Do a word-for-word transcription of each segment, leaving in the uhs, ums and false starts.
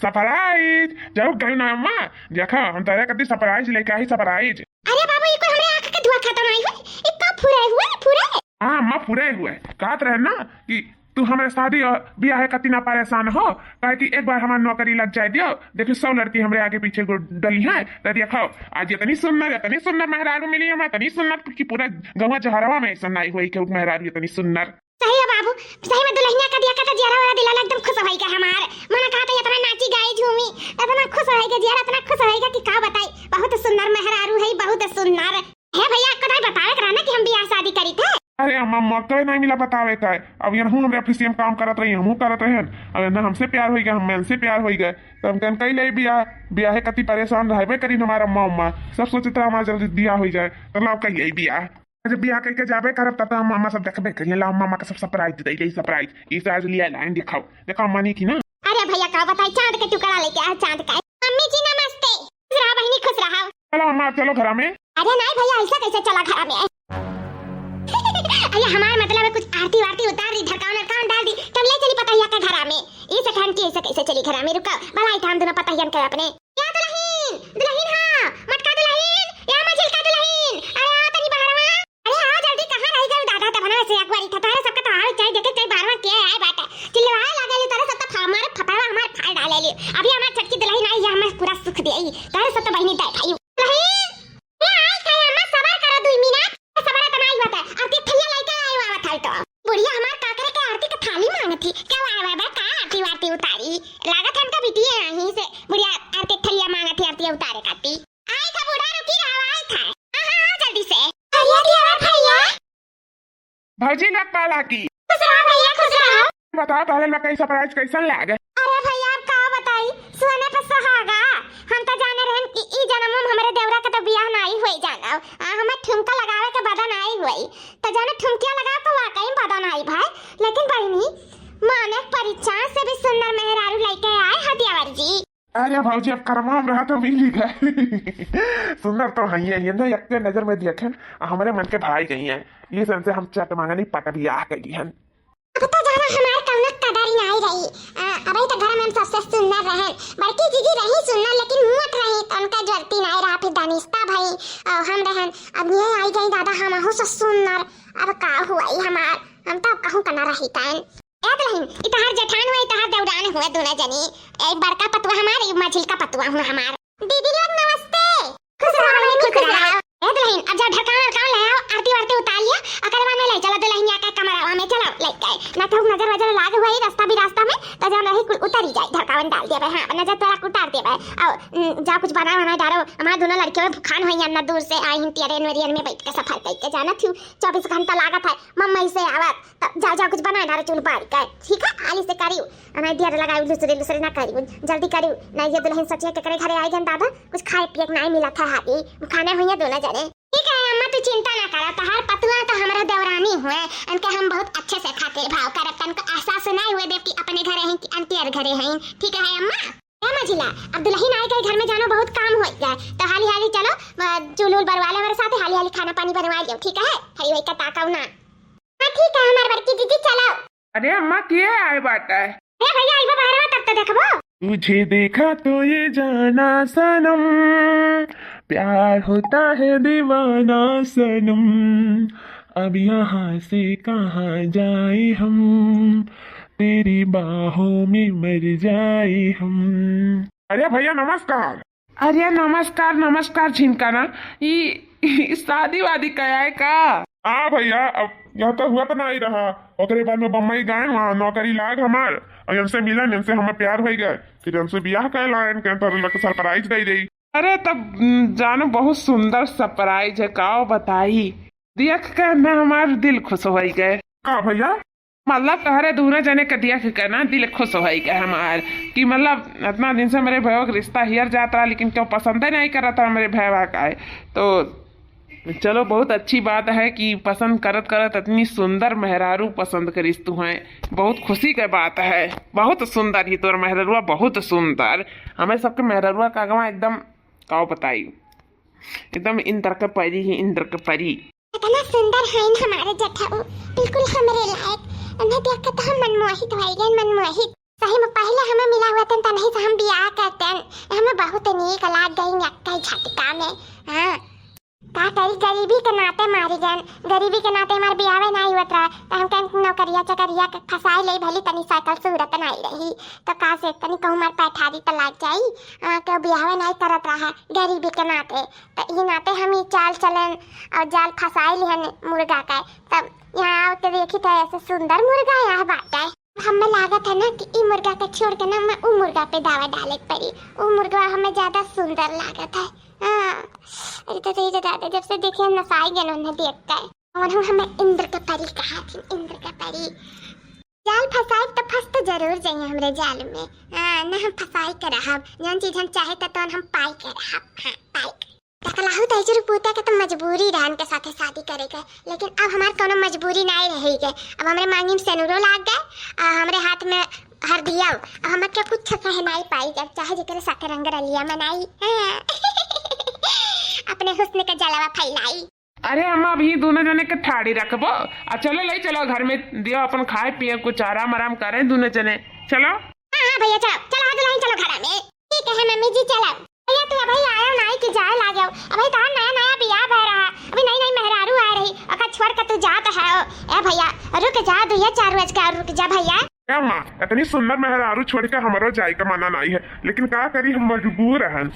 Surprise! जरूर गई ना अम्मा, देखा हम तोरे खातिर surprise लेके आई, surprise। अरे बाबू, ई कोई हमरे आँख के धुआँ खाता नाई है, ई का फुराए हुए, फुराए? हाँ अम्मा, फुराए हुए। कहत रहे ना कि तू हमरे शादी और बियाह खातिर ना परेशान हो, काहे कि एक बार हमार नौकरी लग जाए दियो, देखो सौ लड़की हमरे आगे पीछे गो डली हैं, तो देखो आज इतनी सुंदर, इतनी सुंदर मेहरारू मिली हमें, इतनी सुंदर कि पूरा गौवा जहरवा में ऐसा नाई हुई कि मेहरारू इतनी सुंदर। सही है बाबू, सही में दुल्हनिया का दिया का तो जियरा वाला दिला एकदम खुश होई गया हमार। मना कहा तो इतना नाची गाई झूमी, इतना खुश होई गया जियरा, इतना खुश होई गया कि का बताई। बहुत सुंदर मेहरारू है, बहुत सुंदर। हे भैया, कदाई बतावे के रहा ना कि हम बियाह शादी करी थे। अरे अम्मा, मौका ही नहीं मिला बतावे का। अब यनहू हमरे office में काम करत रही, हमहू करत रहन। अब इन्हें हमसे प्यार होई गया, हम इनसे प्यार होई गए, तो हम कहन कई ले बियाह, बियाह कति परेशान रहबे करी हमारा अम्मा उम्मा। सब सोचत रहा हमारा जल्दी बियाह होई जाए, तो लाओ कई ले बियाह। जब बियाह करके जाबे करब, तब तो हम मामा सब देखबे करिए। लाओ मामा का सब surprise दे दे, surprise। ई से आज लिया लाइन दिखाओ, देखो अम्मा नहीं की ना। अरे भैया का बताई, चांद के टुकड़ा लेके आए, चांद का। मम्मी जी नमस्ते। खुश रहा बहिनी, खुश रहा। चलो अम्मा, चलो घरा में। अरे नहीं भैया, ऐसा कैसे चला घरा में? अरे हमार मतलब है कुछ आरती वारती उतार दी, ढकान अरकान डाल दी, तब ले चली पतहिया के घरा में। ई से कहन की ऐसे कैसे चली घरा में? रुका, भला इठान दोनों पतहियन के अपने। या दुल्हन, दुल्हन हाँ, मटका दुल्हन, या मझिलका दुल्हन, अरे आओ तनी बहरवा। अरे आओ जल्दी, कहाँ रह गए दादा? तब ना से एक बार इठा तारे सबका तो आवे चाहे देखे चाहे बहरवा के आए बाटे। चिल्लवाए लागल तारे सब तो फा-, हमारे फतवा हमार फाड़ डाले ले। अभी हमार छोटकी दुल्हन आई, ये हमें पूरा सुख दे। तारे सब तो बहिनी दे भाई। दुल्हन, ये आई खाए अम्मा, सबर करो दुई मिनट। सबर तो नहीं होता। अब ते थैया लेके आए हुआ था तो। बुढ़िया हमार का करे के आरती के थाली मांगत थी। क्या आए हुआ बा? का आरती वारती उतारी? लागत हमका बिटिया यहीं से। बुढ़िया आरती के थैया मांगत थी, आरती उतारे खाती। आई था बूढ़ा, रुकी रहो, आई था। हाँ, हाँ, हाँ, जल्दी से। भैया की आवाज भैया। भौजी लोग पाला की। खुश रहो भैया, खुश रहो। बताओ, तोहरे लोग के surprise कैसन लागे? अरे भैया, अब का बताई, सोने पे सुहागा। हम तो जाने रहन कि ई जन्म में हमरे देवरा के तो बियाह नाई होई जाना। आ, हमें ठुमका लगावे के बदन आई हुई। तो जाने ठुमकिया लगाओ तो वाकई में बदन आई भाई। लेकिन बहिनी, माने परीक्षा से भी सुंदर मेहरारू लेके आए हथियावर जी। अरे भौजी, अब करमा में रहा तो मिल ही गए। सुंदर तो हइये, ये ना एक नजर में देखेन, आ हमरे मन के भाई गई हैं। ये सन से हम चट मांगनी पट बियाह करी हन। अब तो जाना हमार कौनो कदर ही नाई रही। आ, अबही तो घर में हम सबसे सुंदर रहन। बड़की जीजी रही सुंदर, लेकिन मुँहत रही, तो उनका जरती नाई रहा। फिर दानिस्ता भाई, आ, हम रहन। अब ये आई गई दादा, हम अहू से सुंदर। अब का हुआ ई हमार? हम तो अब कहूँ का ना रही तैन। ए दुल्हन, ई तहार जेठान हुए, ई तहार देवरान हुए, दोनों जनी। एक बड़का पतुआ हमार, ई मझिलका पतुआ हुए हमार। दीदी लोग नमस्ते। खुश रहो बहिनी, खुश रहो। ए दुल्हन, अब जा ढकान अरकान ले आओ, आरती वारती उतार लिया, ओकर बाद में ले चलो दुल्हनिया के कमरावा में, चलो ले गए। ना तो नजर वजर लाग हुई रास्ता भी रास्ता में, तो जौन रही कुल उतर ही जाए, ढकावन डाल देबे। हाँ, नजर तोरा उतार देबे। आओ, उम, जा कुछ बना बना डालो, हमारे दोनों लड़कियों में भुखान हुई, अन्ना दूर से आई हिन, ट्रेन वेरियन में बैठ के सफर करके जाना थी, चौबीस घंटा लागत है मम्मी से आवत। तब जाओ, जाओ, कुछ बनाए डालो चूल बारी का, ठीक है? हाली से करियो, अनाई देर लगाई, लुसरे लुसरे ना करियो, जल्दी करियो, नहीं ये दुल्हन सचिया के करे घरे आई गन दादा, कुछ खाए पिए के नहीं मिला था, हाली भुखाने हुई है दोनों जने। ठीक है अम्मा, तू चिंता ना करा, तहार पतुआ तो हमरा देवरानी हुए, इनके हम बहुत अच्छे से खातिर भाव करब, तनको एहसास नहीं हुए देव कि अपने घरे हैं कि आंटी और घरे हैं, ठीक है अम्मा? ए मझिला, अब दुल्हन आई गई, घर में जानो बहुत काम हो गया, तो हाली हाली चलो, अ, चूल उल बरवा ले हमारे साथ, हाली हाली खाना पानी बनवा लियो, ठीक है? हरी भाई का ताकाऊ ना। हाँ, ठीक है, हमार बड़की जीजी, चलो। अरे अम्मा, के आए बाटे? अरे भैया, आइबो बहरवा, तब तो देखबो। तुझे देखा तो ये जाना सनम, प्यार होता है दीवाना सनम, अब यहाँ से कहाँ जाए हम, तेरी बाहों में मर जाए हम। अरे भैया, नमस्कार। अरे नमस्कार, नमस्कार झिनका ना, ई, ई शादी वादी का है का? हाँ भैया, अब यह तो हुआ तो नहीं रहा। ओकरे बाद में बम्बई गए, वहाँ नौकरी लाग हमार, और इनसे मिलन, इनसे हमें प्यार हो गए, फिर इनसे बियाह कर लायन के तोरे लोग के surprise दे दे। अरे तब, उम, जानो बहुत सुंदर surprise है, का बताई, देख के ना हमार दिल खुश हो गए। का भैया? मतलब तोहरे दोनों जने के देख के ना दिल खुश होई गए हमार, कि मतलब इतना दिन से मेरे भैया के रिश्ता हियर जात रहा, लेकिन क्यों पसंद ही नहीं करत रहा मेरे भैया का है। तो चलो, बहुत अच्छी बात है कि पसंद करत करत इतनी सुंदर मेहरारू पसंद करिस तू हैं, बहुत खुशी के बात है। बहुत सुंदर ही तोर मेहररुआ, बहुत सुंदर। हमें सबके मेहररुआ का अगवा एकदम, का बताई, एकदम इंद्र के परी ही, इंद्र के परी। इतना सुंदर है हमारे जेठाऊ, बिल्कुल हमरे लायक। उन्हें देख के तो हम मनमोहित हो गए, मनमोहित। सही में पहिले हमें मिला हुआ तन, तनही से हम बियाह करतन। हमें बहुत नीक लाग गई यक्का झटका में। हाँ, का करी, गरीबी के नाते मारी गन। गरीबी के नाते हमार बियाहे नाई होत रहा, त हम कहें नौकरिया चकरिया के फंसाई ले, भली तनी सकल सूरत नाई रही, त का से तनी कहूँ हमार पैठारी त लाग जाई। आ, के बियाहे नाई करत रहा गरीबी के नाते, त ई नाते हम ई चाल चलन और जाल फंसाई लिहन मुर्गा का। तब यहाँ आके देखी त ऐसे सुंदर मुर्गा यहाँ बाटे। हमें लागत है ना कि ई मुर्गा के छोड़ के ना हमें ऊ मुर्गा पे दावा डाले के पड़ी। ऊ मुर्गा हमें ज्यादा सुंदर लागत है। हाँ, अरे तो सही दादा, जब से देखे हम नसाई गए उन्हें देख के। और हम हमें इंद्र के परी कहा थी, इंद्र के परी। जाल फंसाई तो फंस तो जरूर जाइए हमरे जाल में। हाँ, ना हम फंसाई के रहब, जौन चीज हम चाहे तो तौन हम पाई के रहब। हाँ, पाई के। टकलाहू तैजुर पूता के तो मजबूरी रहन के साथे शादी करे के, लेकिन अब हमार कोनो मजबूरी नाई रही के। अब हमरे मांगी में सेनुरो लाग गए, आ हमरे हाथ में हरदिया। अब हमें के कुछ कह नाई पाई, जब चाहे जेकरे साथे रंग रलिया मनाई। हाँ। अपने हुस्न के जलवा फैलाई। अरे अम्मा, अब ई दोनों जने के ठाड़ी रखबो, आ चलो ले चलो घर में, दियो अपन खाए पिए, कुछ आराम आराम करें दोनों जने। चलो। हाँ, हाँ भैया, चलो, चलो, हाँ दुल्हन, चलो घर में। ठीक है मम्मी जी, चलो। भैया, तू अभी आयो नाई कि जाए लागो। अभी तो नया नया बियाह भय रहा, अभी नई नई मेहरारू आ रही, ओका छोड़ के तू जात है। ए भैया, रुक जा, दुइया चार रोज का रुक जा भैया। क्या माँ, इतनी सुंदर मेहरारू छोड़ के हमरो जाए का मना नाई है, लेकिन का करी, हम मजबूर हन।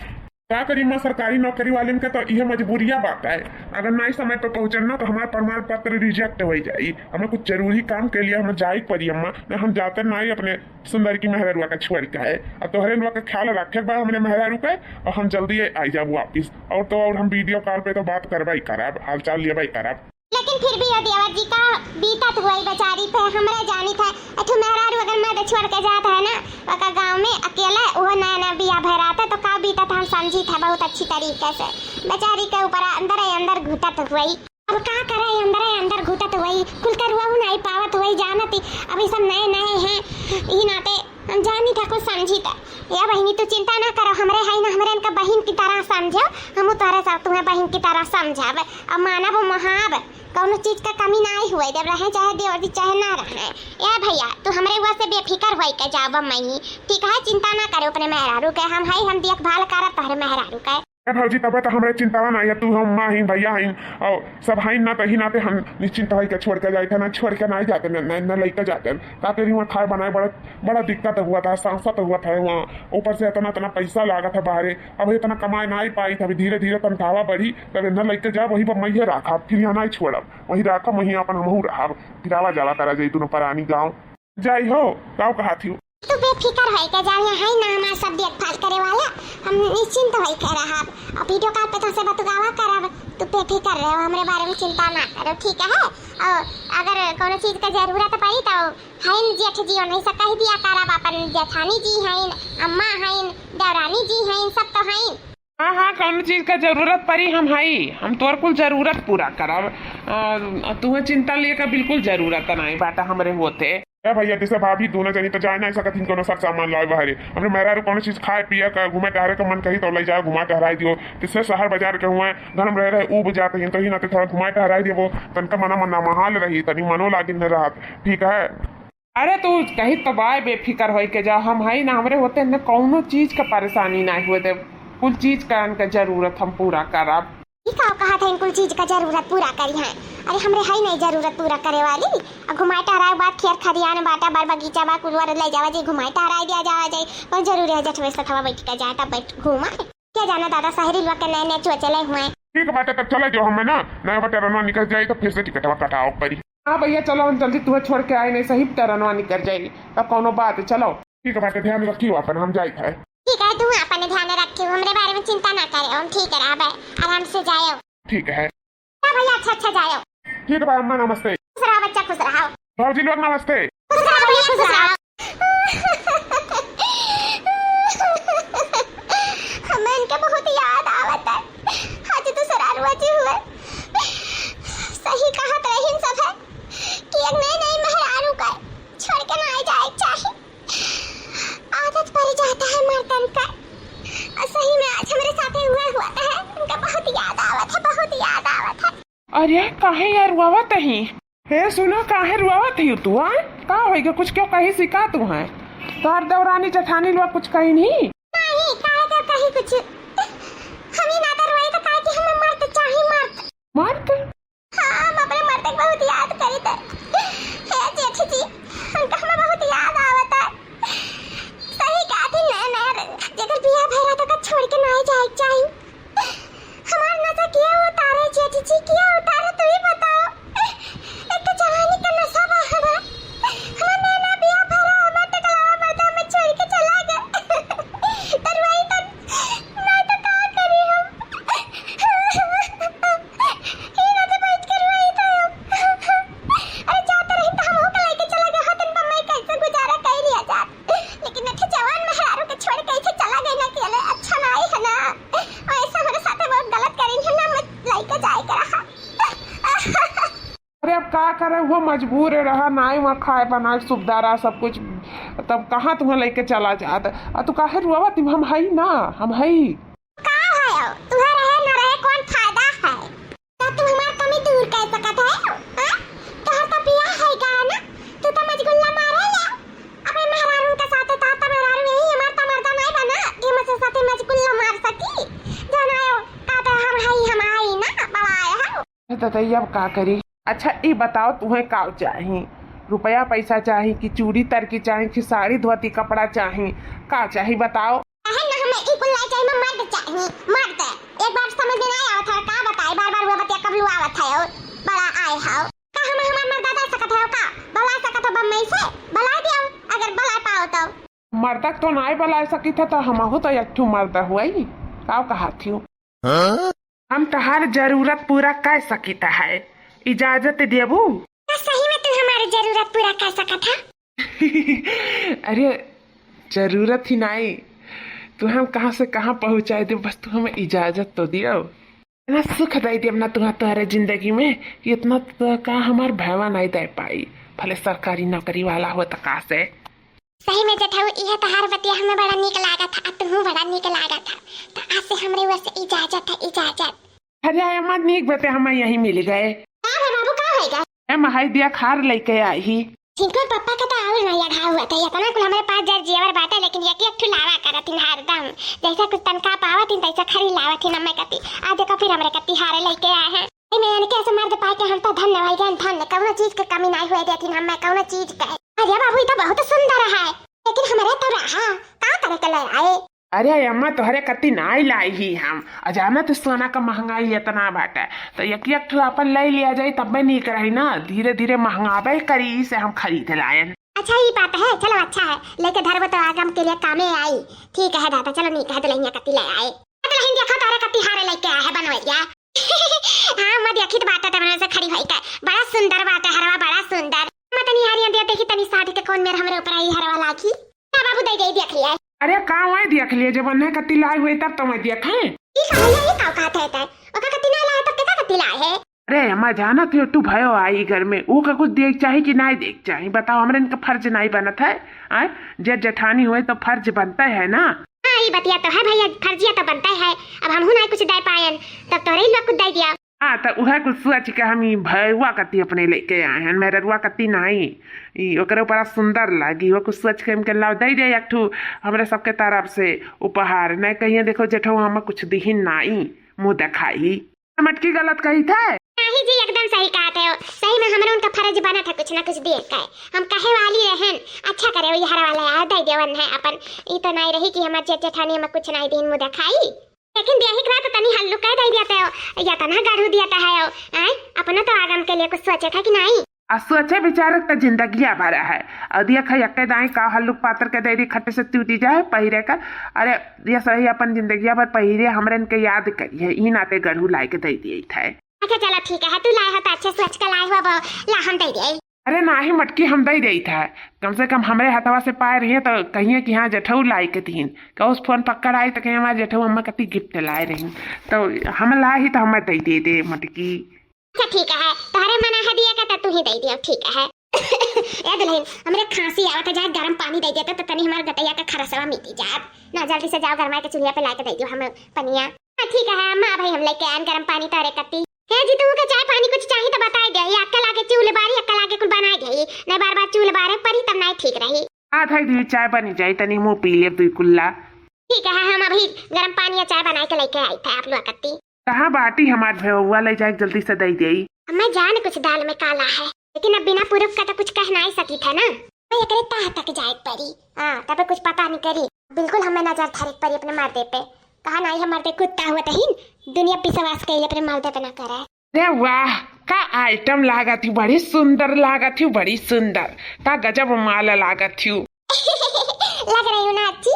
का करी माँ, सरकारी नौकरी वालन के तो इहे मजबूरिया बात है। अगर नाई समय पे पहुँचन ना तो हमार प्रमाण पत्र रिजेक्ट हो जाई। हमें कुछ जरूरी काम के लिए हमें जाए के पड़ी अम्मा, ना हम जाते नाई अपने सुंदर की मेहरारुआ का छोड़ के है। अब तोहरे लोग का ख्याल रखे बा हमरे मेहरारू के, और हम जल्दी आई जाब वापिस। और तो और हम वीडियो कॉल पे तो बात करबा ही करब, हालचाल लेबा ही करब। लेकिन फिर भी ये देवर जी का बीतत हुई बेचारी पे, हमरे जानी था, अठू मेहरारू अगर मर्द छोड़ के जात है ना, ओका गाँव में अकेले, वो नया नया बिया भराता, तो का बीतत हम समझी था बहुत अच्छी तरीके से। बेचारी के ऊपर अंदर ही अंदर घुटत हुई। अब का करे, अंदर ही अंदर घुटत हुई, खुल कर रुआ नहीं पावत हुई, जानती अभी सब नए नए हैं, ई नाते हम जानी था कुछ समझी था। या बहिनी, तू चिंता ना करो, हमरे है ना, हमरे इनका बहिन की तरह समझो, हम तोहरे साथ तुम्हें बहिन की तरह समझब, अब मानब मोहाब, कौनो चीज का कमी ना आई हुए देव, रहे चाहे देवर जी चाहे ना रहे। या भैया, तू हमरे हुआ से बेफिकर होई के जाब मई, ठीक है, चिंता ना करे अपने मेहरारू के, हम है, हम देखभाल करब तोहरे मेहरारू के। ए भौजी, तबे तो हमरे चिंतावा ना है, तू हम माँ ही भैया ही और सब है ना, तही नाते हम निश्चिंत होई के छोड़ के जाए थे ना, छोड़ के ना जाते न, न, न लेके जाते। का करी, वहाँ खाए बनाए बड़ा बड़ा दिक्कत हुआ था, सांसत हुआ था वहाँ, ऊपर से इतना इतना पैसा लागत है बाहरे। अब इतना कमाए ना ही पाई था, अभी धीरे धीरे तनखावा बढ़ी, तब इन्हें लेके जाब, वहीं पर मैं राखब, फिर यहाँ ना छोड़ब, वहीं राखब, वहीं अपन हमहू रहब, फिर आवा जावा करा जाई दोनों परानी गाँव। जाई हो, गाँव कहा थी। तू बेफिकर होई के जाओ, यहाँ है ना हमार सब देखभाल करे वाला, हम निश्चिंत होई के रहब। और वीडियो कॉल पे तुमसे बतुगावा करब, तू बेफिकर रहो, हमरे बारे में चिंता ना करो, ठीक है? और अगर कोनो चीज के जरूरत पड़ी तो हईन जेठ जी, उन्हीं से कह दिया करब, अपन जेठानी जी हईन, अम्मा हईन, देवरानी जी हईन, सब तो हईन। हाँ, हाँ, कौनो चीज का जरूरत पड़ी, हम हई, हम तोर कुल जरूरत पूरा करब। आ, तुहें चिंता लिए का बिल्कुल जरूरत नहीं बाटा हमरे होते। ए भैया, जैसे भाभी दोनों जनी तो जाए नहीं सकत हिन कोनो सब सामान लाए बाहरे। हमरे मेहरारू कोनो चीज खाए पिए का, घूमे टहरे का मन कही तो ले जाओ, घुमा टहराई दियो। जैसे शहर बाजार के हुए, घर में रह रहे ऊब जाते हैं, तो ही नाते थोड़ा घुमाए टहराई दियो, तनका मना मना महाल रही, तनी मनो लागिन न रहत, ठीक है। अरे तू कही तो बाय बेफिकर होई के जा, हम हई ना, हमरे होते न कौनो चीज का परेशानी ना हुए दे, कुल चीज का इनका जरूरत हम पूरा करब। ई का कहा था, कुल चीज का जरूरत पूरा करी है? अरे हमरे हई नहीं जरूरत पूरा करे वाली। आ घुमाए टहराए के बाद खेत खरियान बाटा, बार बगीचा बा, कुलवर ले जावा जी, घुमाए टहराए दिया जावा जाए। कौन जरूरी है जठवे सथवा बैठ के जाए, तब बैठ घूमा। क्या जाना दादा, शहरी लोग के नए नए चोचले हुए। ठीक बाटे, तब चले जाओ, हमें ना नया बटे रनवा निकल जाए तो फिर से टिकटवा कटाओ पड़ी। हाँ भैया, चलो हम जल्दी तुम्हें छोड़ के आए, नहीं सही टरनवा निकर जाई, तब कौनो बात, चलो। ठीक बाटे, ध्यान रखियो अपन, हम जाइत है। ठीक है, तू अपन ध्यान रखियो, हमरे बारे में चिंता ना करे, हम ठीक रहबे, आराम से जायो। ठीक है। हाँ भैया, अच्छा अच्छा जायो। ठीक बा अम्मा, नमस्ते। खुश रहो बच्चा, खुश रहो। भौजी लोग नमस्ते। खुश रहो भैया, खुश रहो। हमें इनके बहुत याद आवत है। आज तो सरारुआ जी हुए। सही कहत रहीन सब है कि एक नई नई मेहरारू का छोड़ के ना जाए के चाही। आदत पड़ जाता है मर्दन का। और सही में आज हमरे साथे हुआ हुआ तो है, उनका बहुत याद आवत है, बहुत याद आवत है। अरे काहे यार रुआवत ही? हे सुनो, काहे रुआवत ही तू, हाँ? का होइगा? कुछ क्यों कही सिका तू है? तोहर देवरानी जेठानी लोग कुछ कही नहीं? नहीं, काहे का कही कुछ? हम ही ना तो रोई तो काहे कि हमें मर्द चाही, मर्द। मर्द? हाँ, हम अपने मर्द के बहुत याद करी थे। हे जेठ जी, हमका हमें बहुत याद आवता। सही कहा थी, नया नया जेकर बियाह भइल रहा तो का छोड़ के ना जाए के चाही। हमार नशा किया उतारे जेठ जी, किया उतारे, तू ही बताओ। एक तो जवानी का नशा बा हमार। हमार नया नया बियाह भइल रहा, हमार टकलावा मर्दा में छोड़ के चला गए। तरुआई तन, नहीं तो का करी हम? ही ना तो बैठ के रोई तो हम। अरे जात रही तो हमहू के लेके चला गए, हतन पर मैं कैसे गुजारा कर लिया जात। लेकिन एक ठे जवान मेहरारू के छोड़ के ऐसे चला गई ना अकेले, अच्छा ना आई है ना। और ऐसे हमारे साथ बहुत गलत करी है ना, मैं लेके जाए के रहा। अरे अब का करे, वो मजबूर रहा, ना ही वहाँ खाए बनाए सुविधा रहा सब कुछ, तब कहाँ तुम्हें लेके चला जात? आ तू काहे रोवत? हम हई ना, हम हई। का है, तुम्हें रहे न रहे कौन फायदा है? तो तू हमार कमी दूर कर सकत है, हाँ? तोहर तो बियाह है गा ना, तू तो मजगुल्ला मारे ले। अपने मेहरारू के साथ तो, तो मेहरारू यही हमार तो मर्दा नहीं बना कि हम से साथे मजगुल्ला मार सकी। जाना हो, का तो हम हई, हम आई ना, बड़ा आया है। ए ददई, अब का करी? अच्छा, ई बताओ, तुहें का चाही? रुपया पैसा चाही कि चूड़ी तरकी चाही कि साड़ी धोती कपड़ा चाही? का चाही बताओ? अहे ना, हमें ई कुल नहीं चाही, हमें मर्द चाही, मर्द। एक बार समझ में नहीं आवत है, का बताई, बार बार वो बतिया कब लुआवत है, और बड़ा आए हो। का हमें हमार मर्दा दे सकत है का? बुला सकत हो बम्बई से? बुला दियो, अगर बुला पाओ तो। मर्दा तो नाई बुला सकित है, तो हमहू तो एक ठो मर्द हुई। का कहा थियो? हाँ? हम तहार जरूरत पूरा कर सकित है, इजाजत देबू? का सही में तू हमारी जरूरत पूरा कर सकत है? अरे, जरूरत ही नाई, तू हम कहाँ से कहाँ पहुँचाए दे, बस तू हमें इजाजत तो दियो। इतना सुख दे देब ना तुहा तोहरे जिंदगी में कि इतना तो का हमार भैवा नहीं दे पाई, भले सरकारी नौकरी वाला हो तो का से। सही में जेठऊ, इहे तहार बतिया हमें बड़ा नीक लागत है, आ तुहू बड़ा नीक लागत है। तो आज से हमरे ओर से इजाजत है, इजाजत। अरे अम्मा, नीक बते हम यहीं मिल गए। का रे बाबू, का होइगा? ए महई दिया खार लेके आई ही। झिंकुर पप्पा के तो आउर नहीं अढ़ा हुआ था, इतना कुल हमरे पास जर जेवर बाटे, लेकिन एक एक ठो लावा करत हिन हरदम। जैसे कुछ तनखा पावत हिन, तैसे खरी लावत हिन हमें कती। आज देखो फिर हमरे कती हारे लेके आए हैं। ए, मैं इनके ऐसे मर्द पाए के हम तो धन्य भाई जान, धन्य, कौनो चीज के कमी नहीं हुए देती हमें, कौनो चीज के। अरे बाबू, ये तो बहुत सुंदर है, लेकिन हमारे तो रहा, का करे के ले आए? अरे अम्मा, तोहरे कती नाई लाई ही हम, अ जाना तो सोना का महंगाई इतना बाटे, तो एक एक ठो अपन ले लिया जाए, तब में नीक रही ना, धीरे धीरे महंगाबे करी से हम खरीद लायन। अच्छा, ये बात है, चलो अच्छा है, लेके धरबो तो आगम के लिए कामे आई। ठीक है दादा, चलो नीक है, दुल्हनिया कती ले आए। दुल्हन देखो तोहरे कती हारे लेके आए है बनवैया। हाँ, मैं देखी तो बात है, तब से खड़ी होई का। बड़ा सुंदर बात है हरवा, बड़ा सुंदर। मैं तनी हारियां दे देखी, तनी साड़ी के कौन मेर हमरे ऊपर आई हरवा लागी। का बाबू दे दे देख लिया। अरे का वही देख लिए, जब अन्हे कती लाई हुई तब तो मैं देखे। ई का भैया, ई का कहत है तै? ओका कती ना लाए तब केका कती लाए है? अरे अम्मा, जानत हो तू भयो आई घर में, ओका कुछ देख चाही कि नाई देख चाही? बताओ, हमरे इनका फर्ज नाई बनत है? आय, जे जेठानी हुए तो फर्ज बनता है ना। हाँ, ई बतिया तो है भैया, फर्जिया तो बनता है। अब हमहू नाई कुछ दे पायन, तब तोरे ही लोग कुछ दे दिया। हाँ, त उहे कुछ सोच के हम ई भैया कती अपने लेके आए हैं, मेहररुआ कती नाई, ई ओकरे ऊपर सुंदर लागी, वो कुछ सोच के हम के लाओ दे दे एक ठो हमरे सबके तरफ से उपहार। नहीं कहिए देखो जेठऊ हम कुछ दिहिन नाई, मुँह देखाई। मटकी गलत कही थे। नहीं जी, एकदम सही कहत हो, सही में हमरे उनका फर्ज बनत है कुछ ना कुछ दे के। हम कहे वाली रहन, अच्छा करे वो हर वाले आ दे देवन है अपन। ई तो नाई रही कि हमार जेठ जेठानी हम कुछ नाई दिन मुँह देखाई। लेकिन ब्याही के बाद तनी हल्लू कह दे देते हो, या तना गढ़ू देता है हो, आय? अपना तो आगम के लिए कुछ सोचे था कि नहीं? आ सोचे विचारे त जिंदगिया भर है। और देख है, यक्के दाई का हल्लू पातर के दे दी, खट्टे से टूटी जाए पहिरे का। अरे, ये सही अपन जिंदगिया भर पहिरे, हमरे इनके याद करी है, ई नाते गढ़ू लाए के दे दिए थे। अच्छा, चलो ठीक है, तू लाए हो तो अच्छे सोच के लाए हो, अब ला हम दे दिए। अरे नाही मटकी, हम दे देई था, कम से कम हमरे हथवा से पाए रहिए तो कहिए कि हाँ जेठऊ लाई के दीन, कहूँ फोन पकड़ आई तो कहिए हमारे जेठऊ अम्मा कती गिफ्ट लाए रही, तो हम लाई ही तो हमें दे दे दे मटकी। अच्छा ठीक है, तोहरे मना है दिया का तो तू ही दे दियो, ठीक है। ए दुल्हन, हमरे खांसी आवत है, जाए गरम पानी दे देते तो तनी हमारे गटैया का खरसवा मिटी जात ना। जल्दी से जाओ गरमाए के चूल्हा पे ला के दे दियो हम पनिया। हाँ ठीक है अम्मा, भाई हम लेके आए गरम पानी तोहरे कती। हे जी, तू के चाय पानी कुछ चाही तो बताई दे, ये अक्का लागे चूल्हे बारी, अक्का लागे कुल बनाई दे, नहीं बार बार चूल्हे बारे परी तब नहीं ठीक रही। आ, धई दी, चाय बनी जाई, तनी मुँह पी लेब दुई कुल्ला। ठीक है, हम अभी गरम पानी या चाय बनाए के लेके आई थे आप लोग कत्ती। कहाँ बाटी हमार भेवुआ, ले जाए जल्दी से दे देई। हमें जान कुछ दाल में काला है, लेकिन अब बिना प्रूफ का तो कुछ कह नहीं सकी था ना। मैं एकरे तह तक जाए परी, हाँ, तबे कुछ पता नहीं करी। बिल्कुल हमें नजर धरे परी अपने मर्दे पे। कहा नहीं हम मर्दे कुत्ता हुआ तहीन, दुनिया विश्वास कैले अपने मर्दे पे ना करे। अरे वाह, का आइटम लागत ही, बड़ी सुंदर लागत ही, बड़ी सुंदर, का गजब माल लागत ही। लग रही हूँ ना अच्छी?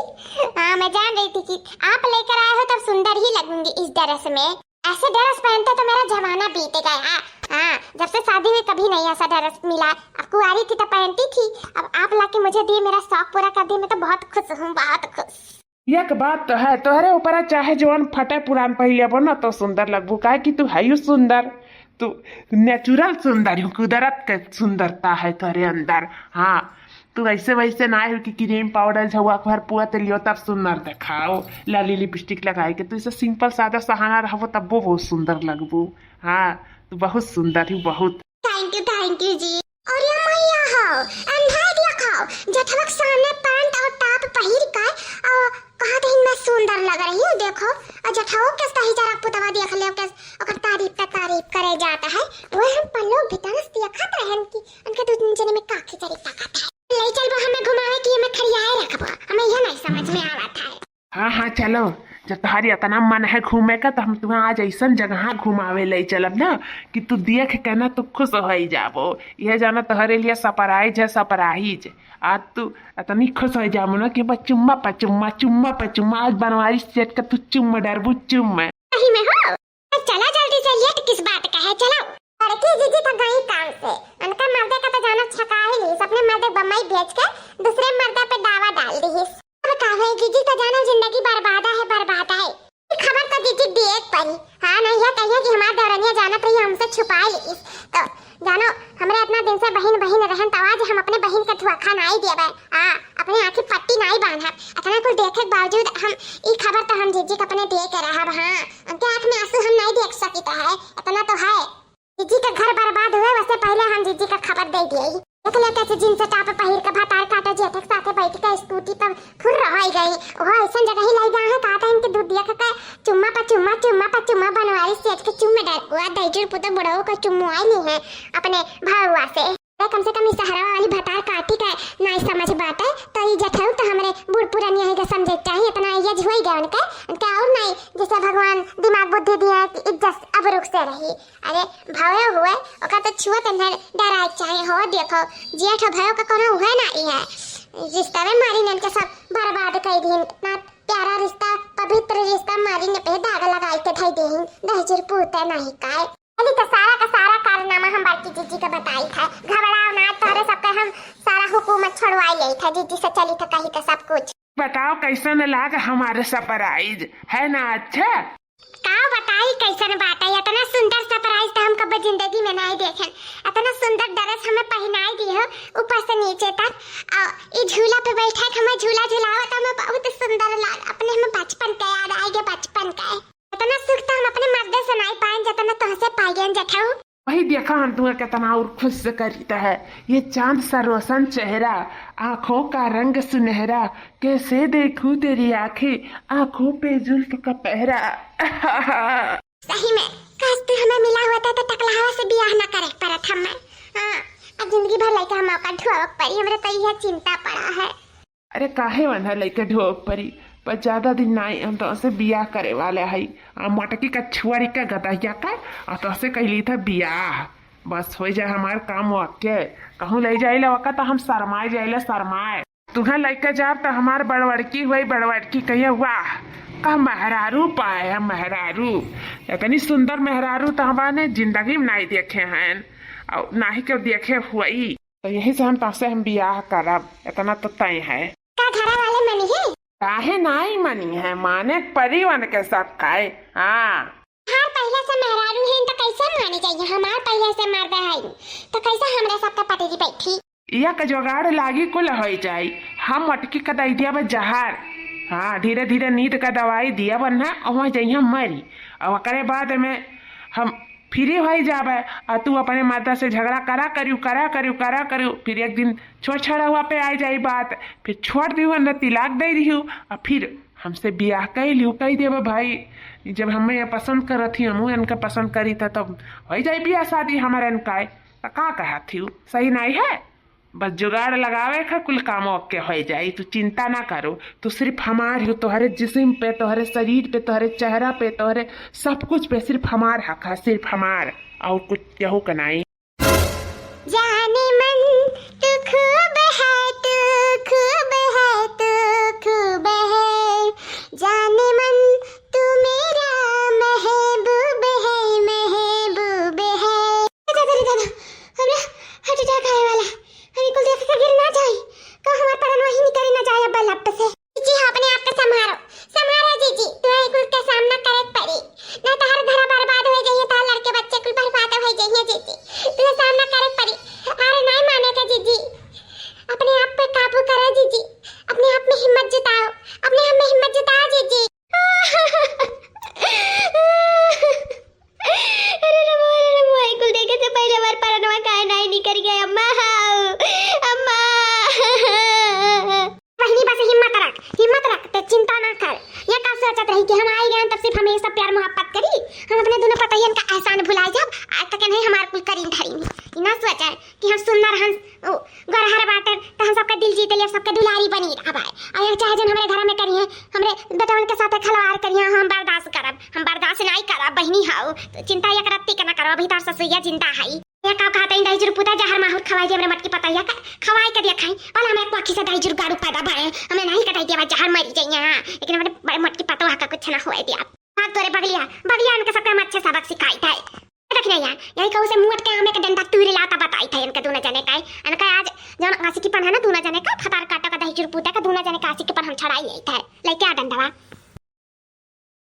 हाँ, मैं जान रही थी कि आप लेकर आए हो तब सुंदर ही लगूंगी इस ड्रेस में। ऐसे ड्रेस पहनते तो मेरा जमाना बीत गया। हाँ, जब से शादी हुई कभी नहीं ऐसा ड्रेस मिला। अब कुंवारी थी तो पहनती थी, अब आप लाके मुझे दिए, मेरा शौक पूरा कर दिए, मैं तो बहुत खुश हूँ, बहुत खुश। एक बात तो है, तोहरे ऊपर चाहे जवन फटे पुरान पहले बो ना तो सुंदर लगबू, काहे कि तू है यू सुंदर, तू नेचुरल सुंदर हूँ, कुदरत के सुंदरता है तोहरे अंदर। हाँ, तू ऐसे वैसे ना हो कि क्रीम पाउडर झुआ भर पुआ ते लियो तब सुंदर देखाओ, लाली लिपस्टिक लगाए के। तू ऐसे सिंपल सादा सहाना रहबो तब्बो बहुत सुंदर लगबू। हाँ, तू बहुत सुंदर हूँ, बहुत। थैंक यू, थैंक यू जी। और ये मैया हो, अंधा दिया खाओ, जठवक सामने पैंट और टॉप पहिर के और कहा तो मैं सुंदर लग रही हूँ, देखो। और जठवो के सही जरा पुतवा देख ले, के ओकर तारीफ पे तारीफ करे जाता है। वो हम पल्लो भीतर से देखत रहन कि उनके दो तीन जने में का खिचड़ी पकत है। ले चल वो हमें घुमावे कि हमें खड़ियाए रखबो, हमें यह नहीं समझ में आवत है। हाँ, हाँ, चलो, जब तुम्हारी इतना मन है घूमे का, तो हम तुम्हें आज ऐसन जगह घुमावे ले चलब ना कि तू देख के ना तू खुश हो ही जाबो। यह जाना तोहरे लिए सरप्राइज है, सरप्राइज। आज तू इतनी खुश हो जाबो ना कि बस चुम्मा पा चुम्मा, चुम्मा पा चुम्मा, आज बनवारी सेठ का तू चुम्मा डरबू, चुम्मा। सही में हो? तो चला जल्दी से, लेट किस बात का है, चलो। बड़की जीजी तो गई काम से, उनका मर्दे का तो जाना छका ही नहीं, अपने मर्दे बम्बई भेज के दूसरे मर्दा पे दावा डाल दी। अब का है जीजी, तो जाना जिंदगी बर्बादा है, बर्बादा है। ई खबर तो जीजी दिए के पड़ी। हाँ, नहीं है कहिए कि हमार देवरनिया जानत रही, हमसे छुपाए लीस। तो जानो, हमरे इतना दिन से बहिन बहिन रहन, तो आज हम अपने बहिन के धोखा नाई देबे। हाँ, अपने आँखी पट्टी नाई बांधब। इतना कुल देखे के बावजूद हम ई खबर तो हम जीजी के अपने दे के रहब। हाँ, उनके आँख में आंसू हम नाई देख सकित है, इतना तो है। जीजी के घर बर्बाद हुए, वैसे पहले हम जीजी का खबर दे दिए। देख ले कैसे जींस टॉप पहिर के भतार काटो जेठक साथे बैठ के स्कूटी पर फुर रह गई। वो ऐसन जगह ही ले गए हैं, कहा था इनके दूध दिया के चुम्मा पा चुम्मा, चुम्मा पा चुम्मा, बनवारी सेठ के चुम्मे डर-, हुआ दहिजर पुतो बुढ़ऊ का चुम्मुआई ली है अपने भौवा से। अरे कम से कम इस सहरवा वाली भतार काटी का नाई समझ बाटे, तो ई जठऊ तो हमरे बूढ़ पुरानिया ही के समझे के चाही। इतना एज होई गया उनके, उनके और नाई जैसे भगवान दिमाग बुद्धि दिया है कि इज्जत अब रुख से रही। अरे भवे हुए, ओका तो छुआ तन्हे डराए के चाही। हो देखो, जेठ भयो का कोनो हुए ना ई है, रिश्ता में मारी नन के सब बर्बाद कर दीन। इतना प्यारा रिश्ता, पवित्र रिश्ता मारी ने पे दाग लगाई के धई दीन, दहिजर पूते नहीं काय। अली तो सारा का सारा कारनामा हम बड़की जीजी के बताई था। घबराओ ना, तोहरे सबके हम सारा हुकूमत छोड़वाई ले था जीजी से, चली था कही था सब कुछ। बताओ कैसन लाग हमारे सरप्राइज, है ना अच्छा? का बताई कैसन बात है, इतना सुंदर सरप्राइज तो हम कब जिंदगी में नहीं देखेन। इतना सुंदर ड्रेस हमें पहनाई दी हो ऊपर से नीचे तक, और ये झूला पे बैठा के हमें झूला झुलावत हमें बहुत सुंदर लाग, अपने हमें बचपन के याद आई गए, बचपन के। इतना सुख तो हम अपने मर्दे से नहीं पाएन जितना तुमसे पाएन जेठऊ। वही देखा हम तुम्हें कितना और खुश करीता है, ये चांद सा रोशन चेहरा, आंखों का रंग सुनहरा, कैसे देखूं तेरी आंखें, आंखों पे जुल्फ का पहरा। सही में, काश तू हमें मिला होता तो टकलहवा से बियाह ना करे पड़त हमें। हाँ, अब जिंदगी भर लइका हम ओकर ढोवक पड़ी, हमरे तो यह चिंता पड़ा है। अरे काहे वन्हा लइके ढोक परी, पर ज्यादा दिन नाई हम तोहसे बियाह करे वाले हई। आ मटकी का छुआरी का गदहिया का, आ तोहसे कहली था बियाह। बस हो जाए हमार काम वाके, कहूँ ले जाइला वका तो हम शरमाए जाइला, शरमाए। तुहें लइके जाब तो हमार बड़वड़की हुई, बड़वड़की कहिए वाह, का मेहरारू पाए है मेहरारू। इतनी सुंदर मेहरारू तो हमारे जिंदगी में नाई देखे हैं, और ना ही केहू देखे हुई। तो यही से हम तोहसे हम बियाह करब, इतना तो तय है। का घरा वाले मनी है? काहे नाई मनी है, माने परी वन के सब खाए। हाँ। हमार पहले से मेहरारू है तो कैसे मानी जाइए, हमार पहले से मर्द है तो कैसे हमरा सबका पटेरी बैठी? इया का जुगाड़ लागी कुल होई जाई। हम मटकी का दई दिया बा जहर। हाँ, धीरे धीरे नींद का दवाई दिया बन्ना, और वहाँ जइया मरी। और ओकरे बाद में हम फ्री होइ जाबे, आ तू अपने मर्दा से झगड़ा करा करियो, करा करियो, करा करियो, फिर एक दिन छोड़ छाड़ा हुआ पे आ जाई बात, फिर छोड़ दियो, न तिलाक दे दियो, आ फिर हमसे बियाह कइ लियो, कइ देबे भाई। जब हमें ये पसंद करत ही, हमहू इनका पसंद करी था, तब होइ जाई बियाह शादी हमारे इनका है। तो का कहत ही, सही नहीं है? बस जुगाड़ लगावे का, कुल काम ओके होइ जाई, तू चिंता ना करो। तू सिर्फ हमार हो, तोहरे जिस्म पे, तोहरे शरीर पे, तोहरे चेहरा पे, तोहरे सब कुछ पे सिर्फ हमार हक है, सिर्फ हमार, और कुछ केहू का नहीं। जाने मन तू खूब है, तू खूब है, तू खूब है, जाने मन तू मेरा महबूब है, महबूब है। दादा रे दादा, हमरा heart attack आवे वाला। हम कुल देख के गिर ना जाई, का हमार परनवा ही निकल ना जाए अब लपट से। जीजी, अपने आप के संभारो, संभारो जीजी, तुम्हें कुल के सामना करे के पड़ी, ना तो हर घर बर्बाद हो जाइए, तो लड़के बच्चे कुल बर्बाद हो जाइए जीजी, तुम्हें सामना करे के पड़ी। अरे नहीं माने का जीजी, अपने आप पे काबू करो जीजी, अपने आप में हिम्मत जुटाओ, अपने आप में हिम्मत जुटाओ जीजी। अरे रमो, अरे रमो, ई कुल देखे से पहिले हमार परनवा काहे नाहीं निकरि गए, अम्मा, हाउ, अम्मा। बहिनी, बस हिम्मत रख, हिम्मत रख, ते चिंता ना कर। ये का सोचत रही कि हम आई गए तब सिर्फ हमें सब प्यार मोहब्बत करी, हम अपने दुनो पतोहियन का एहसान भुलाए जाब, आज तक नहीं हमार कुल करीन धरीन। ई ना सोचे कि हम सुंदर हन, उ, गोरहर बाटन, त हम सबके दिल जीत लिया, सबके दुलारी बनी रहबे। और ये चाहे जन हमरे घर में करिए, हमरे बेटवन के साथे खिलवाड़ करिए, हम बर्दाश्त करब, हम बर्दाश्त नाहीं करब, बहिनी हाउ। तो चिंता एक रत्ती के ना करो, अभी तोर ससुइया जिंदा है। ये का कहते हैं, दही जुरपुता जहर माहुर खवाई दे हमरे मटकी पतोहिया का, खवाई के दिया खाई। भला हमें एक आँखी से दही जुर गाड़ू पैदा भए, हमें नाहीं कटाई दिया, जहर मरी जाइए, हाँ, लेकिन हमरे बड़े मटकी पतोहा का कुछ ना होए दिया। भाग तोरे बगलिया, बगलिया इनके सबके हम अच्छे सबक सिखाई थे। देख नहीं यार, यही कहू से मुँह अटके हम एक डंडा तूरी लाता बताई थे इनके दोनों जने का। इनका आज जौन आशिकीपन है ना दोनों जने का, भतार काटो का दही जुरपुता का दोनों जने का आशिकीपन हम छड़ाई लेई थे। लेके आ डंडवा।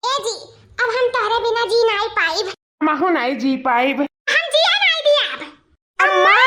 ए जी, अब हम तोहरे बिना जी नाई पाइब। महू नाई जी पाइब। हम जिया नाई दियाब। अम्मा।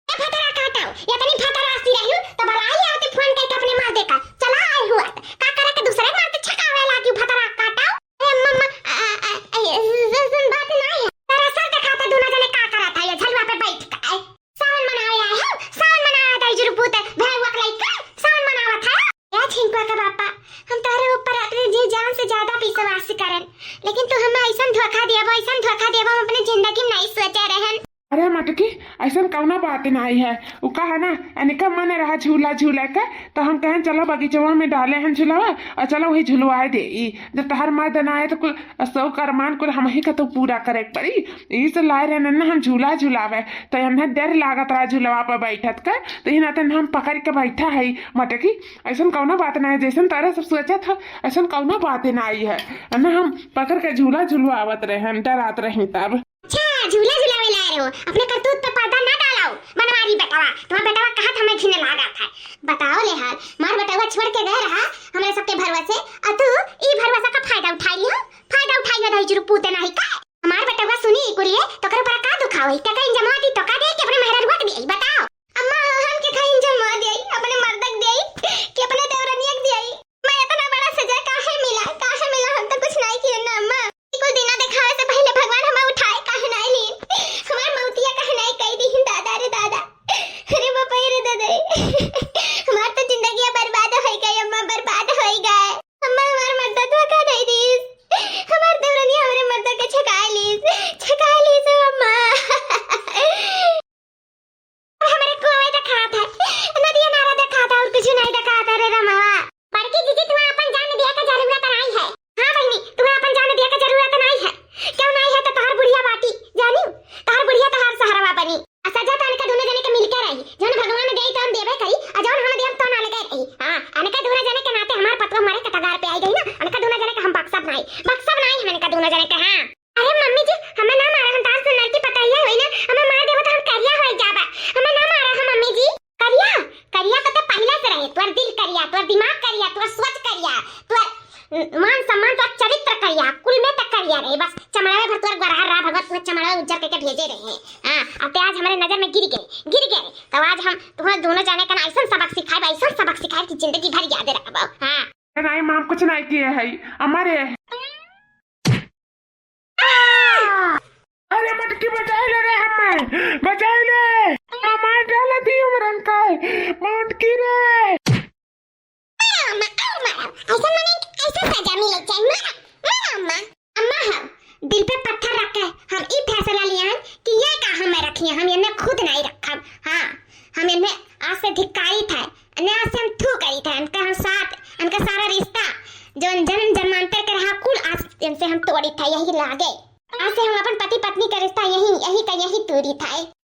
ए भतरा काटो, इतनी भतरा सी रही तो बलाई आती फोन करके अपने मार देखा। चला आई हुआ। का करे के दूसरे मार के छकावे लागी भतरा काटो। ए मम्मा, आ, आ, आ, ए, सुन, सुन, बात नाई है। तेरा सर दिखाते दोनों जने का करत है ये झलुआ पे बैठ के। सावन मनावे आए हो, सावन मनावे दही जुरपुत, भैया के लइका, सावन मनावत है। ए झिंकुआ के पापा, हम तोहरे ऊपर अपने जी जान से ज्यादा विश्वास करन, लेकिन तू हमें ऐसन धोखा दियाबो, ऐसन धोखा दियाबो, हम अपने जिंदगी में नहीं सोचे रहन। अरे मटकी, ऐसन कौनो बात नहीं है। उ का है ना, इनका मन रहा झूला झूले के, तो हम कहें चलो बगीचवा में डाले हैं झूलावा, और चलो वही झुलवाए दे। ई जब तोहर मर्द ना आए तो कुल शौक अरमान कुल हमही का तो पूरा करे के पड़ी। यही से लाए रहन ना हम झूला झुलावे, तो इन्हें डर लागत रहा झूलवा पर बैठत के, तो इन्हें तन हम पकड़ के बैठा है। मटकी, ऐसन कौनो बात ना है, जैसन तोरे सब सोचत है, ऐसन कौनो बात ना आई है। ना हम पकड़ के झूला झुलवावत रहे, हम डरात रही तब। अच्छा, झूला झुलावे लाए रहो, अपने करतूत पे पर्दा ना डालो, बनवारी बेटवा, तुम्हारा बेटवा कहाँ था, मैं घिने लागा था। बताओ ले हाल, मार बेटवा छोड़ के गए रहा हमरे सबके भरोसे, और तू ई भरोसा का फायदा उठाई लियो, फायदा उठाई लियो, दही जुरपुत नहीं का। हमार बेटवा सुनी ई कुलिये, तो कर ऊपर का दुखाओ, क्या कहीं जमा दी तो का दे कि अपने मेहररुआ के दिए, बताओ। अम्मा, हम के कहीं जमा दिए, अपने मर्दक दिए कि अपने देवरनिया के दिए? मैं इतना बड़ा सजा काहे मिला, काहे मिला? हम तो कुछ नहीं किए ना अम्मा। ई कुल दिना दिखावे से पहले भगवान हमें उठाए काहे नहीं लीन? हमार मौतिया काहे नहीं कह दी दादा रे दादा? अरे बापा रे दादा रे। हमार तो जिंदगी बर्बाद हो गई अम्मा, बर्बाद हो गए। अम्मा हमार मर्दा धोखा दे दीस। हमार देवरनिया हमरे मर्दा के छकाए लीस, छकाए लीस अम्मा। हमरे कुआं देखात है, नदिया नारा देखात है, और कुछ नहीं देखात है रे रमवा। बड़की जीजी, तू अपन जान दिया का जरूरत नहीं है। हाँ बहिनी, तू अपन जान दिया का जरूरत नहीं है। क्यों नहीं है तो तोहर बुढ़िया बाटी, जानी? तोहर बुढ़िया तोहर सहारवा बनी। आ सजा तो इनका दोनों जने के मिलके रही, जौन भगवान दे तौन देवे करी, आ जौन हम देव तौन अलगे रही। हाँ, इनका दोनों जने के नाते हमार पतवा मरे के कगार पे आई गई ना, इनका दोनों जने के हम बक्सब नहीं, बक्सब नहीं हम इनका दोनों जने के। हाँ। अरे मम्मी जी, हमें ना मारा, हम तार सुंदर की पतैया होई ना, हमें मार देबो तो हम करिया होई जाबा। हमें ना मारा हम मम्मी जी। करिया? करिया तो ते पहले से रहे, तोर दिल करिया, तोर दिमाग करिया, तोर सोच करिया, तोर मान सम्मान, तोर चरित्र करिया, कुल में तक करिया रहे। बस चमड़ावे भर तोर गोरहर रहा, भगवान तुम्हें चमड़ावे उज्जर करके भेजे रहे। हाँ, अब ते आज हमारे नजर में गिर गए, गिर गए, तो आज हम तुम्हें दोनों जाने का ना ऐसा सबक सिखाए, ऐसा सबक सिखाए कि जिंदगी भर याद रखबो। हाँ। नहीं माँ, कुछ नहीं किए है, हमारे। आ! अरे मटकी बचाइ ले रे, हमें बचाइ ले। मार डाला थी हमरन का, मटकी रे। अम्मा, अम्मा, ऐसा मने, ऐसा सजा मिले चाहिए। मारा, मारा अम्मा। अम्मा, हम दिल पे पत्थर रख के हम ई फैसला लिया है कि ये का हमें रखिए, हम इन्हें खुद नहीं रखब। हाँ, हम इन्हें आज से धिक्कारित है, इन्हें आज से हम थू करित है, इनका हम साथ, इनका सारा रिश्ता जो जन्म जन्मांतर के रहा कुल आज इनसे हम तोड़ित है, यही लागे। आज से हम अपन पति पत्नी का रिश्ता यही, यही का यही तोड़ित है।